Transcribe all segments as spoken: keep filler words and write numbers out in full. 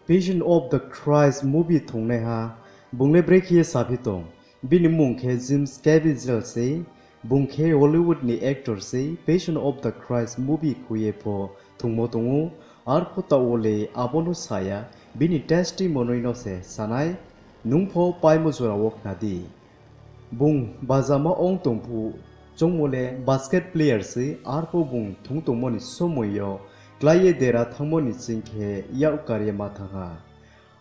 Passion of the Christ movie thungnaiha, bung le brekhe ye saphi tong? Bini mmung khe James Caviezel sei, bung khe Hollywood ni actor sei. Passion of the Christ movie khui ye pho thungmo tong ou, arpho taoh wo le abo no sa ya, bini testimony no se sa nai, nung pho paimo jora wo khna di. Bung bajama ong tong phuh, choungmo le basket player sei, arpho bung thung tongmo ni somoi yo klái ye dera thanngmo ni ching khe yak kar ye ma thanng ha.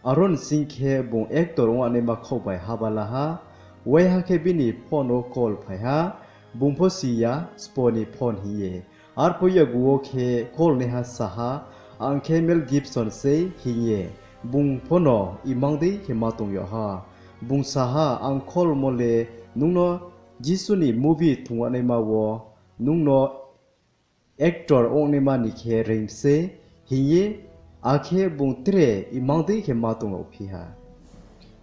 Aro ni ching khe bung actor ong anaima khaoh bai haba la ha. Waiha khe bini phone wo call phai ha. Bung pho si ya, sbo ni phone hing ye. Arphuh yakgu wo khe call naiha sa ha, ang khe Mel Gibson sei hing ye. Bung pho no imang dei khe ma tong yag ha. Bung sa ha, ang call mo le nung no Jisu ni movie thungwanaima wo nung no actor ongnaima ni khe reing sei hing ye, akhe bung tre imang dei khe ma tong yagphi ha.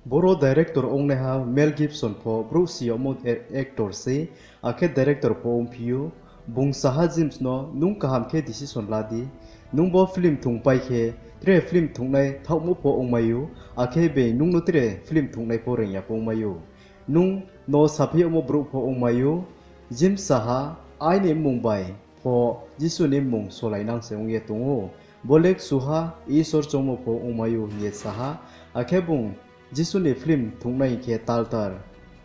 Boro director ongnaiha Mel Gibson pho brouh si yagmo actor sei, akhe director pho ongphi ou. Bung sa ha James no, nung kaham khe decision la di. Nung bo film thungpai khe, tre film thungnai thaohmo pho ongmai ou, akhe being nung no tre film thungnai pho reing ya pho ongmai ou. Nung no saphi yagmo brouh pho ongmai ou. James sa ha, aini mmung bai pho Jisu ni mmung solainang se ong ye tong ou. Bo le kchuha Isor choungmo pho ongmai ou hing ye sa ha. Akhe bung Jisu ni film thungnai hing khe taltar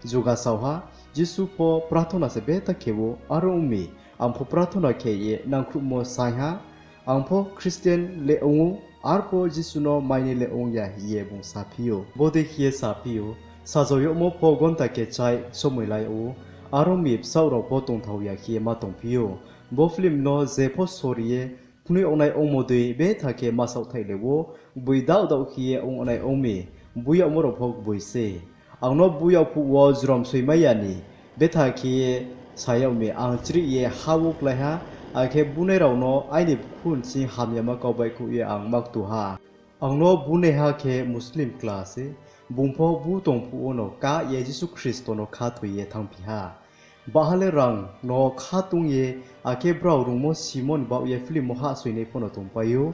juga sao ha. Jisu pho prathona se betha khe ou, aro ong mi, ang pho prathona khe ye nangkhruhmo saing ha. Ang pho Christian le ong ou, arpho Jisu no mainai le ong ya hing ye bung saphi ou. Bodei khe ye saphi ou, sajao yagmo pho gonta kechai somoi la yag ou, aro mi bsaoh rao pho tongthao ya khe ye ma tongphi ou. Bo film no je pho sori ye knoi yagnai ongmo dei betha khe ma saohthaih le ou, gboi daoh daoh khe ye ong yagnai ong mi, bui yagmo rao pho gboi sei. Ang no bui yag phuh wo jrom soimai ya ni betha khe ye sa yag mi, ang chrih ye ha wo klái ha, akhe bunai rao no aini bkhun ching hamyama kau baihkhouh ye ang ma ktu ha. Ang no bunaiha khe Muslim kla sei, bung pho bu tong phuh wono kah ye Jisu Khristo no khathoi ye thanngphi ha. Baha le rang no khatung ye, akhe brao rungmo simo ni baoh ye film wo hahsoingnai pho no tongpai ou.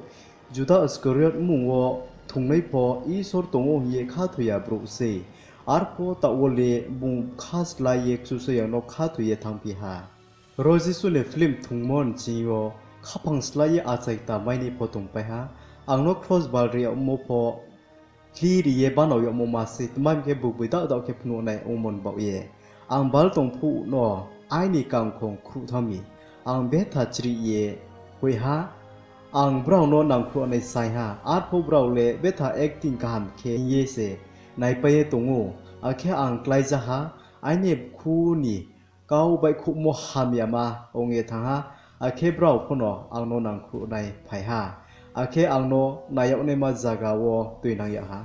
Juda Iskariot mmung wo thungnai pho Isor tong ou hing ye khathoi ya brouh sei. Arpho taoh wo le bung kha slái ye Kchusoyang no khathoi ye thanngphi ha. Ro Jisu ni film thungmo ni ching yo khaphang slái ye achai kta mainai pho tongpai ha. Ang no kros bal ri yagmo pho hli ri ye banao yagmo ma sei, tma hing khe bung gboi daoh daoh khe phnuhnai ongmo ni baoh ye. Ang bal tong phuh no aini kangkhong khruh thanng mi, ang betha chrih ye hoih ha. Ang brao no nangkhruhnai saing ha, arpho brao le betha acting kaham khe hing ye se naipai ye tong ou. Akhe ang kláija ha, aini bkhu ni kau baihkhouhmo hamyama ong ye thanng ha, akhe brao pho no ang no nangkhruhnai phai ha, akhe ang no nai yagnaima zaga wo tuinang yag ha.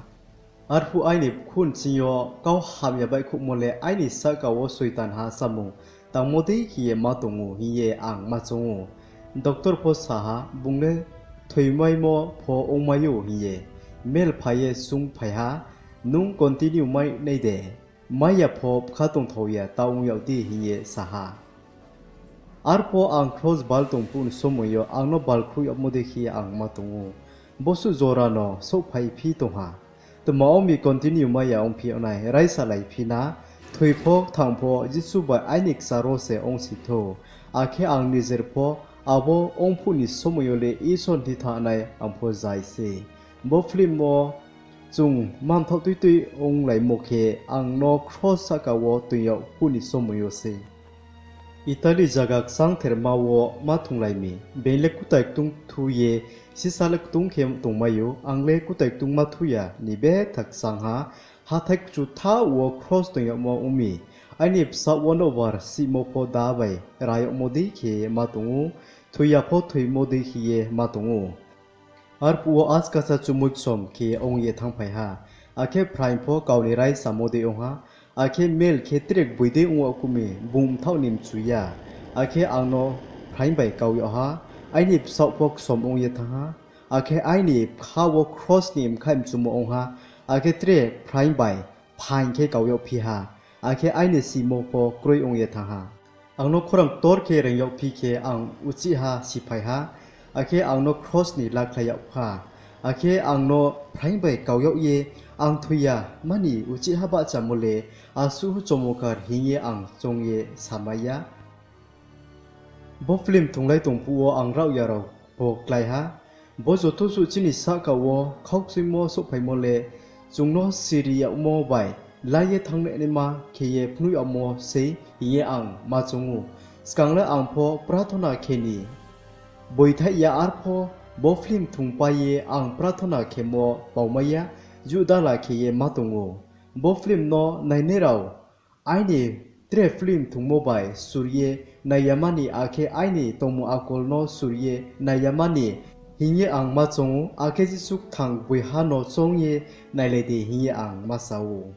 Arphuh aini bkhun ching yo kau hamya baihkhouhmo le aini sahka wo Soitanha samung tangmo dei khe ye ma tong ou hing ye ang ma choung ou. Doctor pho sa ha, bung le thoimaimo pho ongmai ou hing ye. Mel phai ye sungphai ha, nung continue mai nai de? Mai ya pho bkha tongthao ya ta ong yag di hing ye sa ha. Arpho ang kros bal tong phuh ni somoi yo ang no bal khruh yagmo dei khe ang ma tong ou. Bosuh jora no souhphaiphi tong ha. Tma ong mi continue mai ya ongphi yag nai, raisalaiphi na, thoi pho kthang pho Jisu bai aini kchar wo se ongsi thou. Akhe ang nijer pho abo ong phuh ni somoi yo le Isor ni thing thanng nai ang pho zai sei. Bo film wo chung mamthaoh tuitui onglaimo khe ang no kros sahka wo toing yag phuh ni somoi yo sei. Italy zaga kchangtherma wo ma thunglai mi, being le kutai ktung thu ye sisa le ktung khe tongmai ou, ang le kutai ktung ma thu ya ni betha kchang ha. Hathái kchu thaoh wo kros toing yagmo ong mi, aini bsaoh wo nouhbar sihmo pho da bai ra yagmo dei khe ma tong ou, thoi ya pho thoimo dei khe ye ma tong ou. Arphuh wo askasa chumui ksom khe ong ye thanngphai ha, akhe phraing pho kau ni raisamo dei ong ha, akhe mel khe tre gboi dei ong yag kumi bung mthaoh ni mchu ya, akhe ang no phraing bai kau yag ha, aini bsaoh pho ksom ong ye thanng ha, akhe aini bkha wo kros ni bkhaih mchumo ong ha, akhe tre phraing bai phaing khe kau yagphi ha, akhe aini simo pho kroi ong ye thanng ha. Ang no khorang ktor khe reing yagphi khe ang uchih ha siphai ha, akhe ang no kros ni lakhlai yag kha, Akhe ang no phraing bai kau yag ye ang thoi ya mani uchih ha bahchamo le asuh chomotkar hing ye ang choung ye samai ya. Bo film thunglai tong phuh wo ang raohya rao pho klái ha. Bo joto suh chini sahka wo khaukchoimo souhphaimo le chung no siri yagmo bai la ye thanngnaima khe ye phnuh yagmo sei hing ye ang ma choung ou. Skang le ang pho prathona khe ni boithaih ya, arpho bo film thungpai ye ang prathona khemo paumai ya, judala khe ye ma tong ou. Bo film no nainai rao aini tre film thungmo bai sur ye nai ya mani, akhe aini tongmung akol no sur ye nai ya mani hing ye ang ma choung ou, akhe Jisu kthang gboiha no choung ye nailai di hing ye ang ma sa ou.